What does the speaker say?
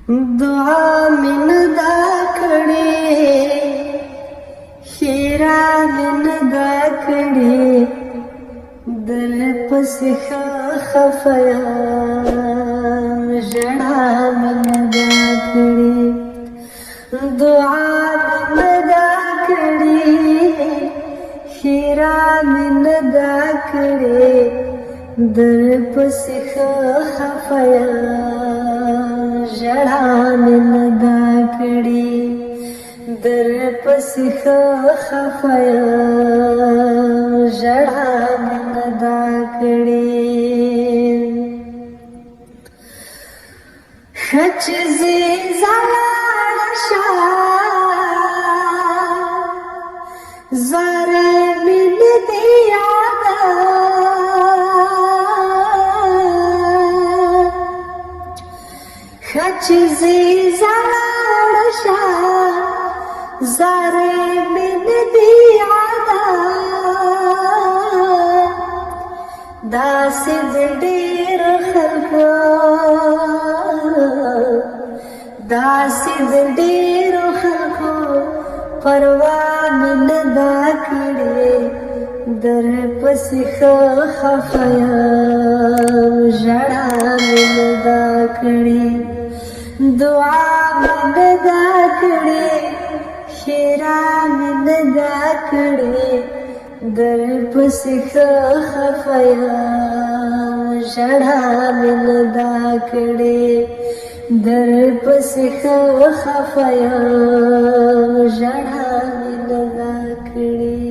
دعا مې نه ده کړې، ښېرا مې نه ده کړې، در پسې ښه خفه یم، ژړا مې نه ده کړې. دعا مې نه ده کړې، ښېرا مې نه ده کړې، در پسې ښه خفه یم، ژړا مې نه ده کړې. در پسې ښه خفه یم، ژړا مې نه ده کړې. ښه چې ځې لاړه شه، زارۍ مې نه دي یاده. ښه چې ځې لاړه شه، زارۍ مې نه دي یاده. داسې د ډېرو خلکو، داسې د ډېرو خلکو پروا مې نه ده کړې، در پسې ښه خفه یم، ژړا مې نه ده کړې. دعا مې نه ده کړې، ښېرا مې نه ده کړې، در پسې ښه خفه یم، ژړا مې نه ده کړې. در پسې ښه خفه یم، ژړا مې نه ده کړې.